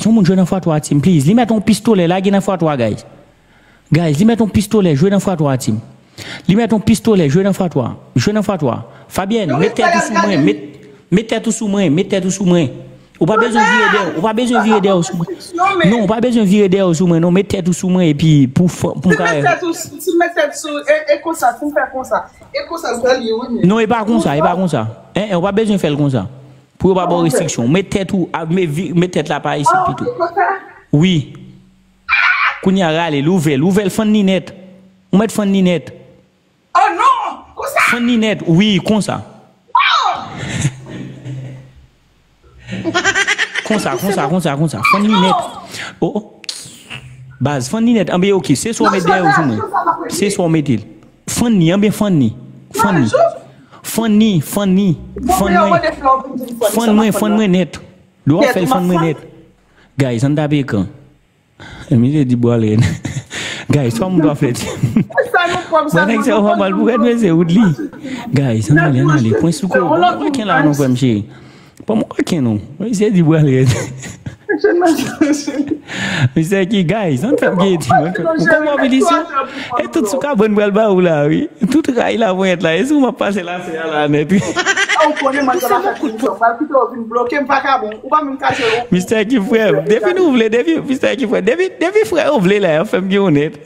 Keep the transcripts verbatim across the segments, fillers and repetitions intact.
Pou moun jwe nan fratwa, team, please. Li met yon pistolè, lage nan fratwa, guys. Guys, li met yon pistolè, jwe nan fratwa, team. Li met yon pistolè, jwe nan fratwa. Jwe nan fratwa. Fabienne, met tèt ou sou mwen. Met, met tèt ou sou mwen. Met tèt ou sou mwen. Ou pa bezwen vire dèyè. Ou pa bezwen vire dèyè ou sou mwen. Non, ou pa bezwen vire dèyè ou sou mwen. Non, met tèt ou sou mwen epi pou, pou m ka. Met tèt ou sou, si met tèt sou, e, e konsa, si m fè konsa. E konsa, sa li, wi, men. Non, e pa konsa, e pa konsa. En, en, ou pa bezwen fè l konsa. Pou yo pa ba w restriksyon. Met tèt ou, a, met vi-, met tèt la pa isit pito. Wi. Kounye a rale l, ouvè l, ouvè l, fann li nèt. Ou mèt fann li nèt. Oh non! Konsa! Fann li nèt, wi, konsa. Konsa, konsa, konsa, konsa. Fann li nèt. Oh, oh. Baz, fann li nèt. Anben, ok, se swa w met dèyè ou sou mwen. Se swa w mete l. Fann li, anben fann li. Fann li. Fann li, fann li. Fann mwen. Fann mwen, fann mwen nèt. Lè w ap fè l, fann mwen nèt. Guys, ann tape ekran. Misye di bwal rèd. Guys, twa moun twa flèt. Mwen nèg sa yo pa mal pou rèd, mesye, Woodly. Guys, ann ale, ann ale. Pwen sou ko. Pran mwen koken la non, frè m cheri. Pran mwen koken non. Misye di bwal rèd. Misye ki, guys, ann fè m gen di mwen. Ou konn mobilisyon? E tout sou kabann pral ba ou la, wi. Tout ray la ponyèt la. E sou m ap pase la, se a la nèt, wi. Ou konnen mwen sa la fè kout pwen. Pral kite w vin bloke m vakabon. Ou pa menm ka jwe. Mistè ki frè m. Depi nou vle, depi, mistè ki frè. Depi, depi frè yo vle la, y ap fè m gen yon nèt.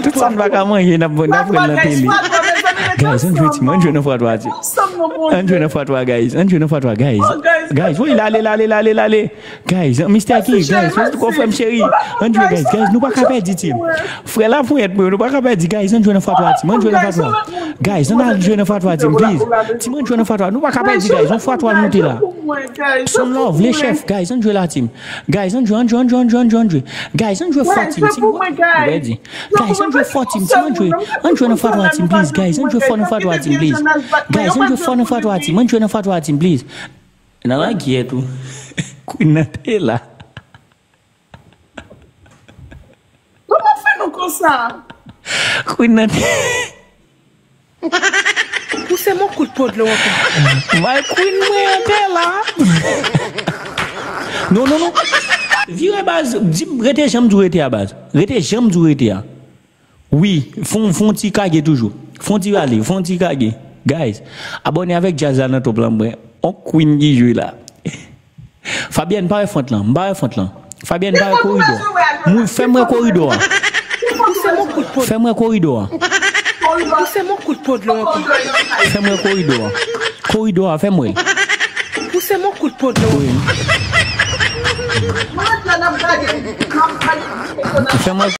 Tout sa m pa ka manje, n ap, n ap pran nan tele. Guys, ann jwe ti, ann jwe nan fratwa, ti. Ann jwe nan fratwa, guys. Ann jwe nan fratwa, guys. Guys, wi, lale, lale, lale, lale. Guys, mistè ki, guys, mèsi pou kò frè m cheri. Ann jwe, guys, guys, nou pa ka pèdi, team. Frè la pou èd mwen, nou pa ka pèdi, guys, ann jwe nan fratwa, team. Ann jwe nan fratwa. Guys, ann al jwe nan fratwa, team, please. Team, ann jwe nan fratwa. Nou pa ka pèdi, guys. Yon fratwa moute la. Son love, le chef, guys, ann jwe la, team. Guys, ann jwe, ann jwe, ann jwe, ann jwe, ann jwe, ann jwe. Guys, ann jwe fò, team, team. Nou pèdi. Guys, ann jwe fò, team, team, ann jwe. Ann jwe nan fratwa, team, please. Guys, ann jwe fò nan fratwa, team, please. Guys, ann jwe fò nan fratwa, team. Ann jwe nan fratwa, team, please. Nan la gyèt ou. Queen nan te la. Kòman fè nou konsa? Queen nan te. Pouse m yon kout po dlo ankò. My queen mwen an tè la. Non, non, non. Vire baz, di m, rete jan m di w rete a baz. Rete jan m di w rete a. Wi, fon, fon ti kage toujou. Fon ti rale, fon ti kage. Guys, abòne avèk djaz la nan top lan mwen. On queen ki jwe la. Fabienne, pa wè fwont lan, m pa wè fwont lan. Fabienne, pa wè koridò. Mou, fè m wè koridò a. Fè m wè koridò a. Fè m wè koridò a. Koridò a, fè m wè. Fè m wè.